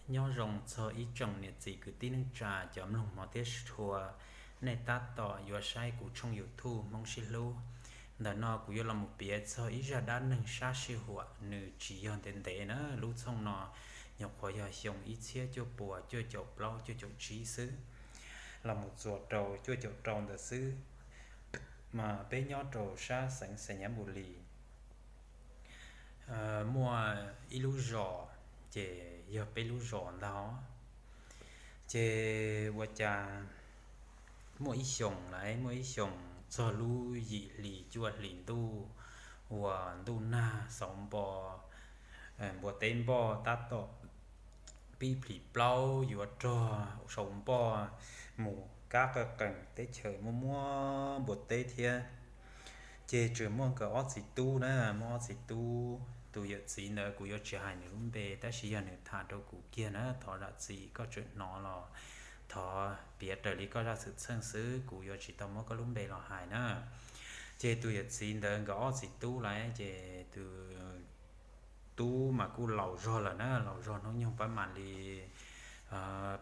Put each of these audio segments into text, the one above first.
Nyob zoo txog ib tsoom niam txiv kwv tij neej tsa cov mloog hmov thiab tshua, nej tab tom yuav saib kuv tshooj YouTube Hmoob Sib Hlub. Ntawm no kuv yuav los mus piav txog ib zaj dab neeg sab sij huam, nws tsis yog ntev ntev na. Lub tshooj no nyuam qhuav yog xyoo ib txhiab cuaj puas cuaj caum plaub cuaj caum tsib xwb, los mus txuas rau cuaj caum rau ntawd xwb. Mas peb nyob rau sab xeev Xais Nyab Npus Lis, muaj ib lub zos, ces yog peb lub zos ntag. Ces ua cas muaj ib xyoos lawm, muaj ib xyoos txog lub yim hlis cuaj hlis ntuj, uas ntuj nag xauv npo, npua teb npoj tab tom pib plhis plaub yuav rog sau npoj mus kab qawj qees teb chaws muaj muaj npua teb thiab. Ces tseem muaj nkawd ob txiv tub na, muaj ob txiv tub. Tus yawm txiv ntawd kuv yuav tsis hais nws lub npe, tab sis yog nws tham rau kuv kiag na, thov zam txim koj tseem hnov los thov piav raws li koj zaj xwm txheej xwb, kuv yuav tsis tau muab koj lub npe los hais na. Ces tus yawm txiv ntawd nkawd ob txiv tub lawm, ces tus tub mas kuj laus zog lawm na, laus zog hnub nyoog pab mam li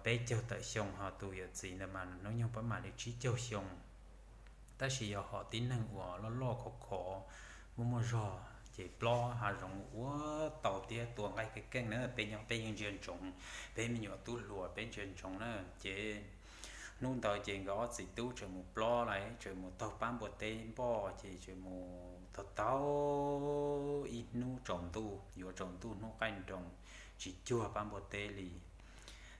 peb caug tawm xyoo, ho tus yawm txiv ntawd mas hnub nyoog pab mam li tsib caug xyoo. Tab sis yog hom tib neeg uas loj loj khov khov, muaj muaj zog, ces plob hav zoov ua tau tiab tua nqaij keej keej na, peb nyob peb yeej ntsia ntsoov, peb me nyuam tub hluas peb ntsia ntsoov na. Ces hnub ntawd ces nkawd ob txiv tub tseem mus plob lawm, tseem mus taug pab npua teb npoj, ces tseem mus taug taug ib hnub tsaus ntuj, yuav tsaus ntuj hnub qaij nroos, tsis cuag pab npua teb li.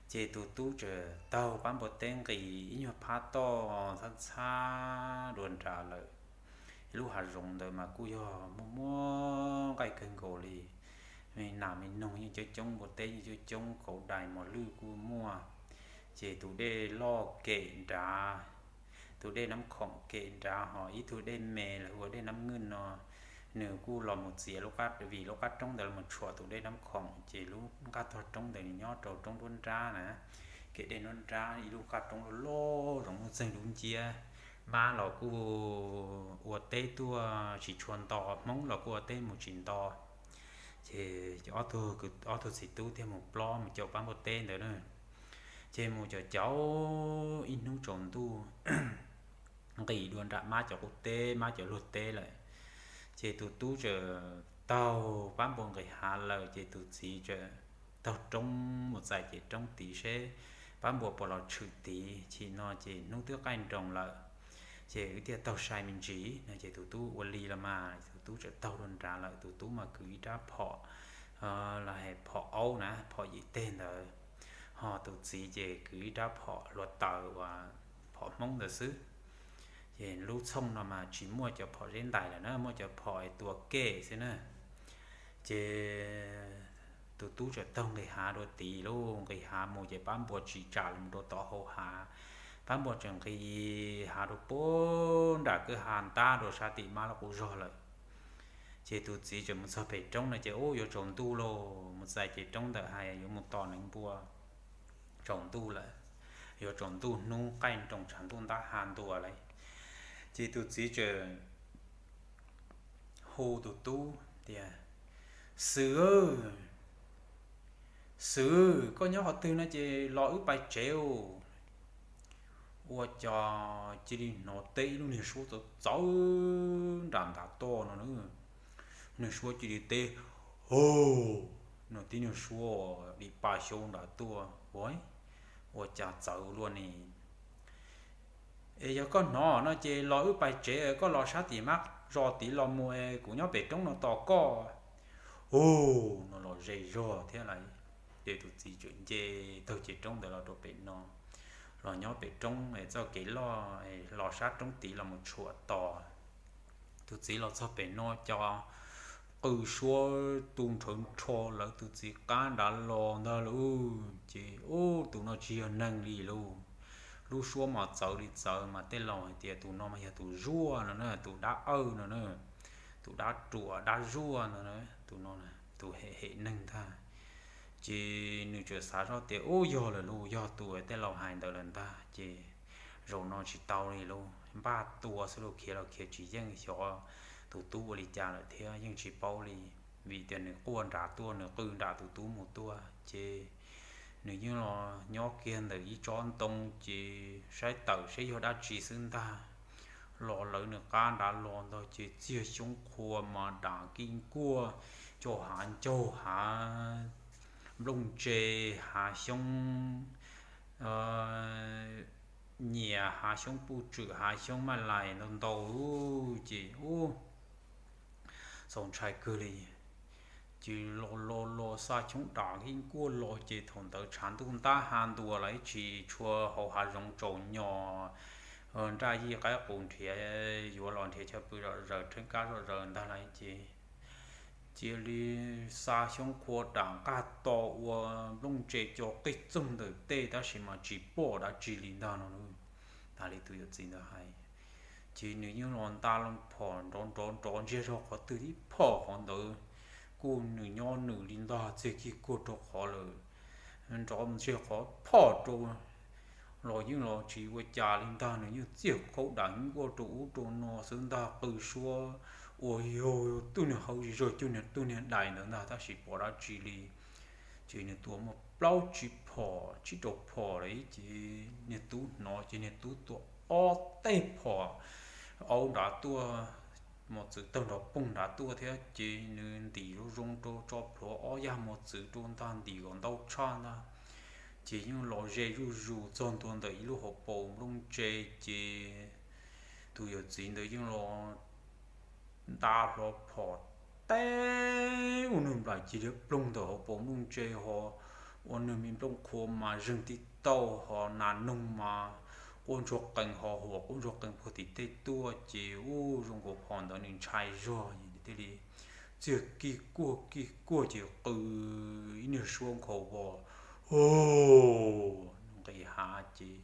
Ces tus tub tseem taug pab npua teb nqis ib nyuag phab toj ntxhab ntxhab dua nrad lawm. Lub hav zoov ntawd mas kuj yog muaj muaj nqaij kawg nkaus li, me nas me noog yeej coob coob, npua teb yeej coob coob, kauv dais mos lwj kuj muaj. Ces tus dej loj kem nrad, tus dej Nab Khoom kem nrad, ho ib tug dej me lawv hu ua dej Nab Nwj no, nws kuj los mus txiav, vim lub qab roob ntawd los mus tshuam tus dej Nab Khoom, ces lub nqaj tog roob ntawd nws nyob rau roob nruab nrab na, kem dej nruab nrab, ib lub qab roob loj loj zoov muaj txeeg dub nciab. Mab los kuj ua teb tuaj tsis tshua nto, Hmoob los kuj ua teb mus tsis nto. Ces ob tug txiv tub thiaj mus plob mus caum pab npua teb ntawd na. Ces mus caum caum ib hnub tsaus ntuj, nqis dua nram mab cov qub teb, mab cov luag teb lawm. Ces tus tub tseem taug pab npua nqis hav lawm, ces tus txiv tseem taug roob mus txais ces roob tid seb pab npua puas los tshwm tid. Chim no ces hnub twb qaij nroos lawm, ces wb thiaj taug sai me ntsis no. Ces tus tub ua li los mas tus tub tseem taug dua nrad lawm, tus tub mas kwv ib rab phom, los hais phom aub na, phom yim teg ntawd, ho tus txiv ces kwv ib rab phom hluav taws uas phom Hmoob ntawd xwb. Ces lub txhooj no mas tsis muaj cov phom zeb ntais lawm na, muaj cov phom tua kej xwb na. Ces tus tub tseem taug nqis hav dua tid lauj, nqis hav mus ces pab npua tsis tsam los rau tom hau hav, pab npua tseem nqis hav rau puag nram kwj ha ntab rau sab tim mab loj qub zog lawm. Ces tus txiv tseem mus txog pem roob no ces ub yuav tsaus ntuj lauj, mus txais ces roob ntawm hais yuav mus tom neev npua, tsaus ntuj lawm, yuav tsaus ntuj hnub qaij nroos tshav ntuj ntab ha ntua lawm. Ces tus txiv tseem hu tus tub tias, Xwm, Xwm, koj nyob qhov twg no ces los wb pais tsev. Ua cas cia li hnov teb ib lub niag suab txawv txawv nram ntav toj no na. Niag suab cia li teb, Hauj! No tib niag suab dim pa xyau nrad tuaj. Ua, ua cas txawv luaj ne? Es yog koj hnov no ces los wb pais tsev, koj los sab tim mab zos tid los mus es kuv nyob pem roob no tos koj. Ub, no los ze zog thiab lauj. Ces tus txiv tseem nce taug ces roob ntawd los rau pem no, los nyob pem roob es txoj kev loj, los sab roob tid los mus tshuam tos. Tus txiv los txog pem no cov qw suab tu nrhawv nrho lawv tus txiv qab nrad los ntag lauj. Ces ub, tus no tsis yog neeg li lauj. Lub suab mas txawv li txawv mas tej laus hais tias tus no mas yog tus zuaj no na, tus dab awj no na, tus dab ruam dab zuaj no, tus no tus hem hem neeg ntag. Ces nws tseem xav zoj tias ub, yog lawm lauj, yog tus tej laus hais ntawd lawm ntag. Ces zaum no tsis tau li lauj, npaj tua xwb lauj, khiav los khiav tsis yeej, xyov tus tub ua li cas lawm thiab yeej tsis paub li. Vim tias nws quaj nrad tuaj, nws qw nram tus tub mus tuaj, ces nws yeej los nyob kiag ntawm ib tsob ntoo ces saib tawm saib yog dab tsi xwb ntag. Los lawv nws qab nrad los ntag ces txiag xyoob qhua mas dam kij nkuaj, cov hav ncaug, hav nplooj ntse, hav xyoob nyias, hav xyoob puj tswm, hav xyoob maj lais ntau ntau ces ub, txaus ntshai kawg li. Ces los los los xa xyoob dam kij nkuaj los ces thaum ntawd tshav ntuj ntab ha ntua lawm, tsis tshua hauv hav zoov tsaus nyos, nraj yij qaib qus nrhiav, yuav los nrhiav chaw pw zom zaws, rheeb kab zom zaws ntag lawm ces cia li xa xyoob qhua dam nqaj to ua nplooj ntse co qij txoog ntawm tej tab sis mas tsis pom dab tsi li ntag no. Tas li tus yawm txiv ntawd hais, ces nws yeej los nta loo phom nrov nrov nrov ntsiag zog qhov twg ib phom qhov ntawd, kuj nws nyob nws li ntag, txiag kij kuaj rau qhov lawm, nrov ntsiag qhov phom rau los yeej los tsis ua cas li ntag, nws yeej txiag qhaub dam nkuaj rau ub rau no xwb ntag, qw suab ua yog tub niag hauv zig zog cuag niag tub niag dais ntawd ntag tab sis pom dab tsi li. Ces nws tua muaj plaub tsib phom, tsib rau phom lawm ces niag tub hnov ces niag tub tua ob teg phom aub nrad tuaj, mos txwv tawg nrov poog nrad tuaj thiab ces nws ntim zoo zoo rau tso plhuav ob yag mos txwv rau ntag, ntim kom ntau tshaj ntag. Ces yeej los ze zuj zus txog ntua ntawm ib lub hauv paus nplooj ntse ces tus yawm txiv ntawd yeej los nta hlo phom teb ua nws nplaim cia li ploog ntawm hauv paus nplooj ntse ho ua nws me nplooj qhua mas zeeg tib tauj ho nas noog mas quaj ntsuag qees ho huam quaj ntsuag qees puag tim tej tuaj ces ub zoo nkaus phom ntawd nws ntshai zog thiaj li txiag kij kuaj kij kuaj ces qw ib niag suab nkhaus vos, nqis hav ces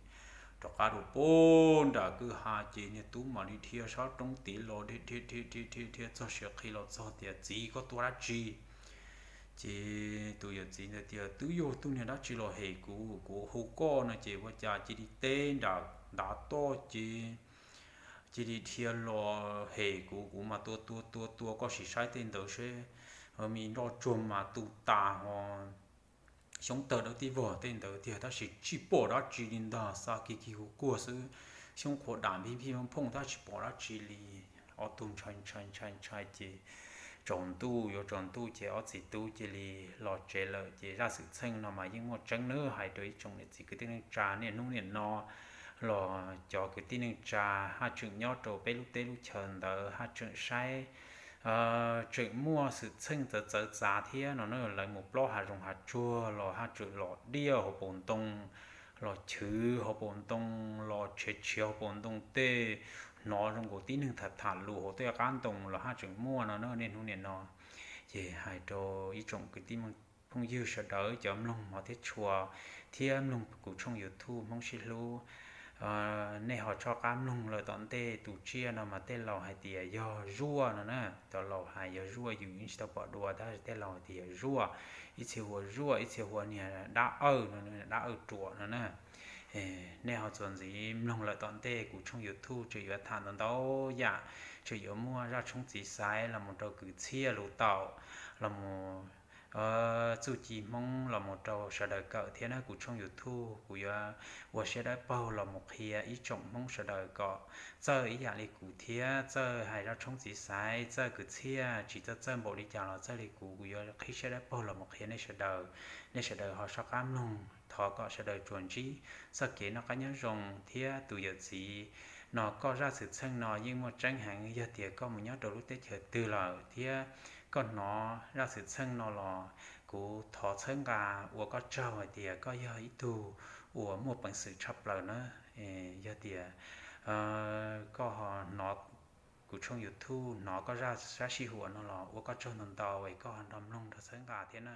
rov qab rau pem nram kwj ha ces niag tub mam li dhia sab roob tid los dhia dhia dhia dhia dhia txog siav qhi los txog tias, Txiv, koj tua dab tsi? Ces tus yawm txiv ntawd tias, Twb yog tub niag dab tsi los hem kuv, kuv hu koj no ces ua cas cia li teb nram ntav toj ces cia li dhia los hem kuv, kuv mas tua tua tua tua, koj sim saib tej ntawd seb, me nroj tsuag mas tu tas ho xyoob tawg dawb tib vog tej ntawd tiag tab sis tsis pom dab tsi li ntag, xa kig kig kuj kuag xwb, xyoob qhuav dam npij npij phooj tab sis pom dab tsi li. Ob tug ntshai ntshai ntshai ntshai ces tsaus ntuj, yuav tsaus ntuj ces ob txiv tub cia li los tsev lawm. Ces zaj xwm txheej no mas yeej muaj tseeb nawb, hais rau ib tsoom niam txiv kwv tij neej tsa niaj hnub niam no los cov kwv tij neej tsa haj tseem nyob rau peb lub teb lub chaw ntawd haj tseem saib, tseem muaj xwm txheej txawv txawv txav thiab no na, lawv mus plob hav zoov hav tsuag los haj tseem los diaj hauv paus ntoo, los chwv hauv paus ntoo, los tshiav tshiav hauv paus ntoo tej, hnov zoo nkaus tib neeg tham tham lus hauv tej qab ntoo los haj tseem muaj no na niaj hnub niam no. Ces hais rau ib tsoom kwv tij phooj ywg sawv daws cov mloog hmov thiab tshua thiab mloog kuv tshooj YouTube Hmoob Sib Hlub, nej ho txhob qab mloog lawm tom ntej tus tsiaj no mas tej laus hais tias yog zuaj no na. Cov laus hais yog zuaj, yus tsis tau pom dua tab sis tej laus hais tias yog zuaj, ib txhia hu ua zuaj, ib txhia hu ua niag dab awj no, dab awj ruam no na. Nej ho txuas ntxiv mloog lawm tom ntej kuv tshooj YouTube tseem yuav tham ntau ntau yam, tseem yuav muaj zaj tshoob txiv xaiv los mus rau kwv txhiaj lus taum, los mus txuj ci Hmoob los mus rau sawv daws kawm thiab na. Kuv tshooj YouTube kuv yuav ua siab dawb paug los mus qhia ib tsoom Hmoob sawv daws kom txawj ib yam li kuv thiab, txawj hais zaj tshoob txiv xaiv, txawj kwv txhiaj, tsis txawj txawj npaum li cas los txawj li kuv, kuv yuav qhib siab dawb paug los mus qhia nej sawv daws. Nej sawv daws ho soj qab mloog, thov kom sawv daws tsuas ntsib txoj kev noj qab nyob zoo thiab tus yawm txiv no koj zaj xwm txheej no yeej muaj tseeb heev, yog tias koj mus nyob rau lub teb chaws twg lawm thiab koj hnov zaj xwm txheej no los kuv thov txhawb nqa ua koj tsaug hais tias koj yog ib tug uas muaj peev xwm tshaj plaws na. Yog tias koj ho hnov kuv tshooj YouTube, hnov koj zaj sab sij huam no los ua koj tsaug ntau ntau es koj ho nrog mloog nrog txhawb nqa thiab na.